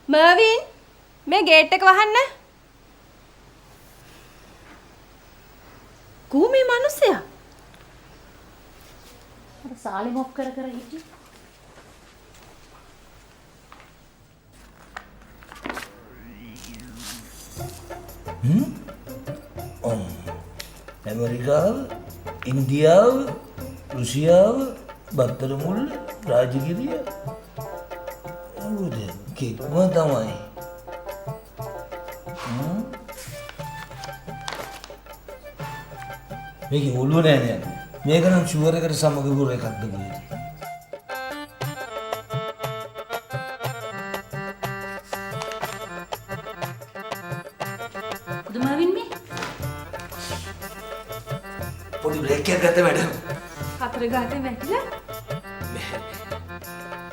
මර්වින් මේ ගේට් එක වහන්න. කෝ මේ මිනිස්සයා? අර සාලේ මොක් කර කර හිටියේ. ඇමරිකාව, ඉන්දියාව, රුසියාව, බත්තරමුල්ල, රාජගිරිය. ඔව්ද කික්ම තමයි. මේකේ ඔළුව නෑ නේද? මේක නම් ෂුවර් එකට සමග ගුර එකක්ද කොහෙද? මොකද මර්වින් මේ? පොඩි බ්‍රේක් එකක් ගත්ත මැඩම්. හතර ගාතේ වැටිලා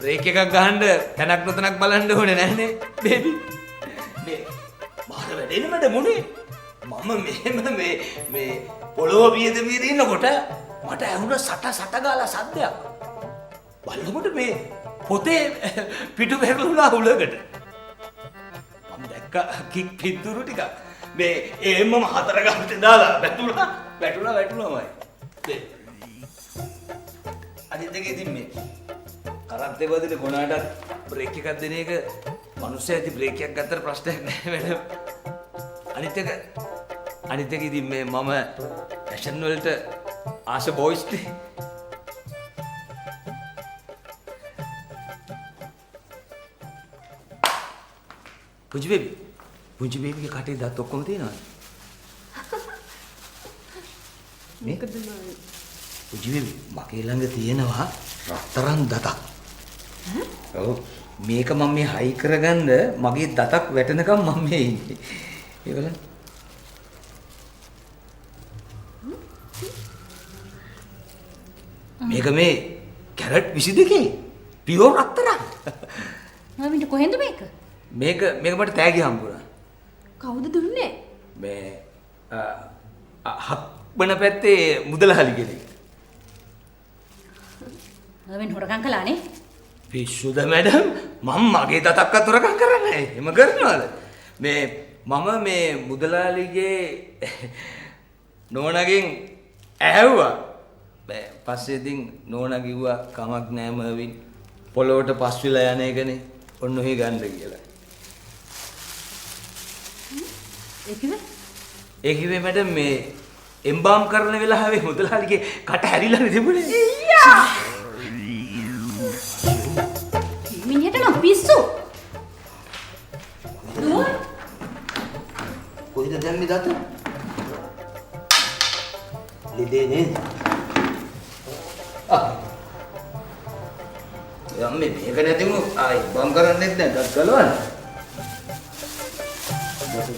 බ්‍රේක් එකක් ගහන්න තැනක් නොතැනක් බලන්න ඕනේ නෑනේ බේබි. මේ මාර වැඩේනේ මැඩම් උනේ. මම මෙහෙම මේ මේ පොළොව පියද පියද ඉන්නකොට මට ඇහුණ සට සට ගාලා සද්දයක්. බලනකොට මේ පොතේ පිටු පෙරළුණා උලකට. මම දැක්ක කික් පින්තූරු ටිකක්. මේ එහෙම්මම හතර ගානට දාලා වැටුණා වැටුණා වැටුණාමයි. මේ අනිත් එක ඉතින් මේ කරත්තේ වදින කොනාටත් බ්‍රේක් එකක් දෙන එක මනුස්සයා ඉතින් බ්‍රේක් එකක් ගත්තට ප්‍රශ්නයක් නෑ මැඩම්. අනිත් එක ඉතින් මේ මම ෆැෂන් වලට ආස බොයිස් නේ. පුංචි බේබි පුංචි බේබිගේ කටේ දත් ඔක්කොම තියෙනවද? මොකද මර්වින්? පුංචි බේබි මගේ ළඟ තියෙනවා රත්තරන් දතක්. ඔව් මේක මම මේ හයි කරගන්න මගේ දතක් වැටෙනකම් මම මේ ඉන්නේ. ඒ බලන්න. මේක මේ කැරට් 22 පියෝර් රත්තරන්. මර්වින්ට කොහෙන්ද මේක? මේක මේක මට තෑගි හම්බුණා. කවුද දුන්නේ? මේ හක්බන පැත්තේ මුදලාලි කෙනෙක්. මර්වින් හොරකම් කළා නේ? පිස්සුද මැඩම්? මම මගේ දතක්වත් හොරකම් කරන්නේ නැහැ. එහෙම කරනවද? මේ මම මේ මුදලාලිගේ නෝනගෙන් ඇහැව්වා. මේ පස්සේ ඉතින් නෝනා කිව්වා කමක් නෑ මර්වින් පොළොවට පස් වෙලා යන එකනේ ඔන්න ඔහි ගන්න කියලා. ඒ කිව්වේ? ඒ කිව්වේ මැඩම් මේ එම්බාම් කරන වෙලාවේ මුදලාලිගේ කට හැරිලානේ තිබුණේ. අයියා! මිනිහට නම් පිස්සු. දුව කොහෙද දැම්මේ දත? ලෙඩේ නේද? ආ. යම්මේ මේක නැති වුණොත් ආයි බම් කරන්නෙත් නෑ දත් ගලවන්න. දත